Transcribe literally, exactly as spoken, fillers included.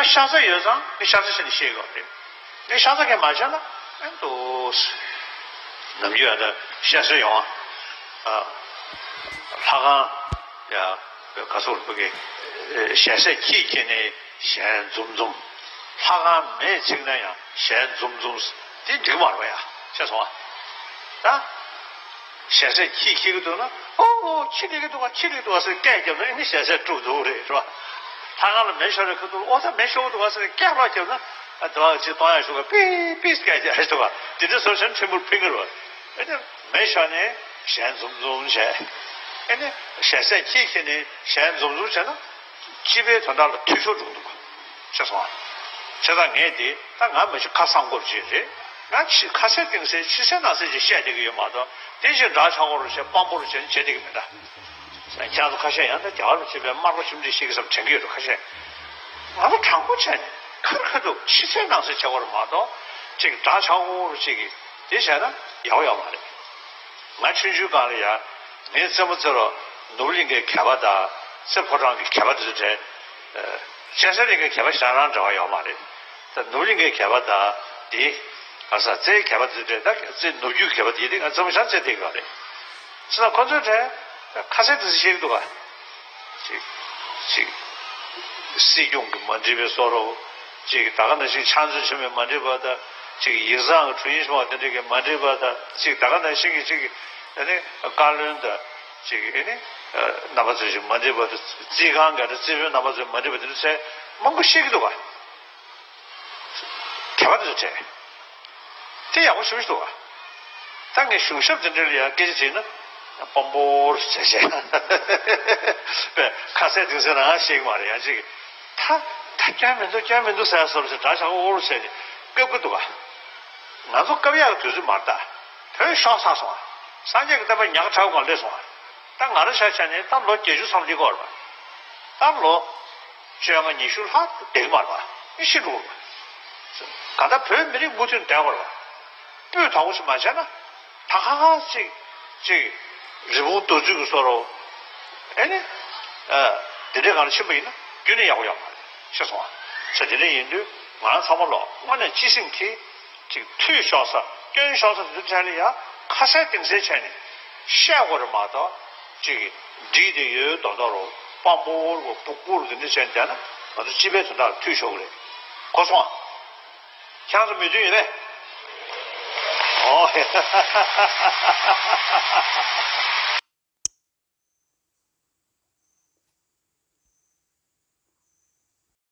ཤ་ཚ་ཡོད་ཙང་ངས་ཤ་ཚ་བྱས་ནས་བཤད་ཡོད་རེད། ངས་ཤ་ཚ་གས་མ་བྱས་ན་ཨེ་འདུག་ནམ་རྒྱུན་ཨ་ད་བཤད་སྲོལ་ཡོང་ཨ། ལྷ་ཁང་ཡ་ག་སོགས་བུ་གི་ཞལ་ཟས་ཁྱིས་ཁྱེར་ནས་ཞལ་འཛུམ་འཛུམ། ལྷ་ཁང་མེས་ཚིག་ན་ཡང་ཞལ་འཛུམ་འཛུམ། དེ་འགྲིག་མ་རེད་པ་ཡ། ཤེས་སོང་ཨ། ད། ཞལ་ཟས་ཁྱིས་ཁྱེར་གྱི་འདུག་ན། ཨོ་ཨོ་ཁྱི་ལེགས་ཀྱི་འདུག་ག་ཁྱི་ལེགས་འདུག་ག་ཟེར་སྐད་བརྒྱབ་ན་ཨེ་ནི་ཞལ་ཟས་དཀྲུག་འདུག་རེད་རེད་བ། ལྷ་ཁང་ལ་མེ་ཤོར་རེ་ཁ་ཐུག་ཨོ་ད་མེ་ཤོར་འདུག་ག་ཟེར་སྐད་ལོག་བརྒྱབ་ན། ཨ་དེ་བ་ཅི་གཏོང་ཡ་ཞུ་ག་པི་པི་སྐད་རྒྱག་ཞུ་ག་དེ་འདྲ་སོ་སོའི་ཕྲན་བུར་ཕིང་གི་རེད་བ། ཨེ་ནི་མེ་ཤོར་ནས་ཞལ་འཛུམ་འཛུམ་བྱས། ཨེ་ནི་ཞལ་ཟས་ཁྱིས་ཁྱེར་ནས་ཞལ་འཛུམ་འཛུམ་བྱས་ན། སྤྱི་པའི་དོན་དག་ལ་འཐུས་ཤོར་འགྲོ་གི་འདུག་ག་ཤེས་སོང་ཨ། བྱས་ཙང་ངས་དེ་ད་ང་མ་གཞི་ཁ་སང་སྐོར་ཅིག་རེད། ང་ཕྱི་ཁ་ཟས་གཏིང་ཟས་ཕྱི་གསལ་ནང་གསལ་ཅིག་བཤད་བསྡད་ཀྱི་ཡོད་མ་གཏོགས་དེ་བཞིན་འདྲ་ཆགས་སྐོར་བྱས་དཔང་པོར་བྱས་ནས་བྱེད་བསྡད་ཀྱི་མེད་ད། ཁྱེད་ཚོ་ཁ་ཤས་ཡང་ད་རྒྱ་གར་ལ་ཕྱིན་པའི་དམར་པོ་ཞིམ་འདི་ཤེས་ཀྱི་བསམ་དྲན་གྱི་ཡོད་འགྲོ་ཁ་ཤས། ང་ཚོ་དྲང་པོ་བྱས་ནས་ཁར་ཁ་འདུག་ཕྱི་གསལ་ནང་གསལ་བྱེད་དགོས་རེད་མ་གཏོགས་ཅིག་འདྲ་ཆགས་སྐོར་ཅིག་གིས་དེ་བྱས་ན་ཡག་པོ་ཡོད་མ་རེད། ང་ཆུང་ཆུང་སྒང་ལ་ཡ། ངའི་རྩེད་མོ་རྩེ་རོགས་ནོར་བུ་གླིང་གའི་གད་པ་དང་རྩེ་ཕོ་བྲང་གི་གད་པ་དེ་ཚོ་འདྲ། ཨ། སྤྱན་གསལ་གླིང་གའི་གད་པ་ཞེ་དྲག་རང་འབྲེལ་བ་ཡོད་མ་རེད། ད་ནོར་བུ་གླིང་གའི་གད་པ་དང་དེ། ག་ས་རྩེའི་གད་པ་དེ་ཚོ་འདྲ། ད་རྩེ་ནུབ་རྒྱུད་གད་པ་དེ་དེ་ང་རྩེད་མོ་ཞེ་དྲག་རྩེ་བསྡད་ཀྱི་ཡོད་རེད། བྱས་ཙང་ཁོ་ཚོའི་གྲས་ཁ་གསལ་དེ་ཚོ་ཤེས་ཀྱི་འདུག་ག་ཅིག་ཅིག་སྲིད་སྐྱོང་གི་མ་འགྲིག་པའི་བཟོ་འདྲ། ཅིག་ད་ག་ནང་བཞིན་ཕྱག་མཛོད་ཆེན་མོའི་མ་འགྲིག་པ་དང་། ཅིག་ཡིག་ཚང་གི་དྲུང་ཡིག་ཆེན་མོ་དེ་འདྲ་གི་མ་འགྲིག་པ་དང་། ཅིག་ད་ག་ནང་བཞིན་གྱི་ཅིག་ཨ་ནི་བཀའ་བློན་དང་། ཅིག་ཨ་ནི་རྣམ་པ་ཚོ་ཞིག་མ་འགྲིག་པ་དང་། རྩིས་ཁང་གི་རྩིས་དཔོན་རྣམ་པ་ཚོ་མ་འགྲིག་པ་དེ་འདྲ་ཚོ་མང་པོ་ཤེས་ཀྱི་འདུག་ག་གད་པ་དེ་ཚོ་དྲན། དེ་ཡག་པོ་ཞེ་པོ་ཞིག་འདུག་ག་ད་ངས་གཞུང་ཞབས་དེ་འདྲ་ལ་ཡང་སྐད་ཆ་དྲིས་ན་དཔང་པོར་བྱས་བྱས། པས་ཁ་གསལ་གཏིང་གསལ་རང་ཤེས་ཀྱི་མ་རེད། ཡང་ཅིག་ད་ད་སྐྱོན་མི་འདུག་སྐྱོན་མི་འདུག་ཟེར་བཟོ་འདྲ་ཞིག་འདྲ་ཆགས་འོར་ཟེར་ནས་བཀབ་ཀྱི་འདུག་ག་ང་ཚོ་བཀབ་ཡག་གི་དུས་ཚོད་མ་རེད་ད། བོད་ཤོར་ཚར་སོང་ང་། སངས་རྒྱས་ཀྱི་བསྟན་པ་ཉག་ཕྲ་བོ་སྒང་སླེབས་སོང་ང་། ད་ང་རང་ཆ་བཞག་ནས་ད་ལོ་བརྒྱད་ཅུ་ཙམ་སླེབས་ཀྱི་ཡོད་རེད་པ། ད་ལོ་བཅོ་ལྔ་ཉི་ཤུ་ལྷག་བསྡད་ཀྱི་མ་རེད་པ། ཨེ་ཤི་འགྲོ་གི་རེད་པ། གང་ལྟར་བོད་མི་རིགས་མུ་མཐུད་བསྡད་དགོས་རེད་པ། སྤུས་དག་པོ་ཞིག་མ་བྱས་ན། ད་ག་ག་ཅིག་ཅིག་རི་བོང་རྡོ་རྫིས་ཀྱི་བཟོ་འདྲ། ཨེ་ནི། ཨ། དེ་འདྲའི་སྒང་ལ་ཕྱིན་པ་ཡིན་ན་རྒྱུན་ནས་ཡག་པོ་ཡོད་མ་རེད། ཤེས་སོང་ང་། ཚེ་དེ་འདྲ་ཡིན་དུས་ང་རང་ཚང་མ་ལོག་དངོས་གནས་སྤྱི་སེམས་ཀྱིས། ཅིག་འཐུས་ཤོར་ས་སྐྱོན་ཤོར་ས་དེ་ཚོ་གྲས་ལ་ཡ་ཁ་གསལ་གཏིང་གསལ་བྱས་ནས་བཤད་དགོས་རེད་མ་གཏོགས། ཅིག་འགྲིག་བསྡད་ཡོད་མདོག་མདོག་རོ། དཔང་པོ་རོ་སྦུག་སྦུག་རོ་དེ་འདྲ་བྱས་ནས་བསྡད་ན་ང་ཚོ་སྤྱི་པའི་དོན་དག་ལ་འཐུས་ཤོར་གི་རེད། གོ་སོང་ང་། ཁྱེད་རང་ཚོ་མོས་མཐུན་ཡོད་པས། ཨོ།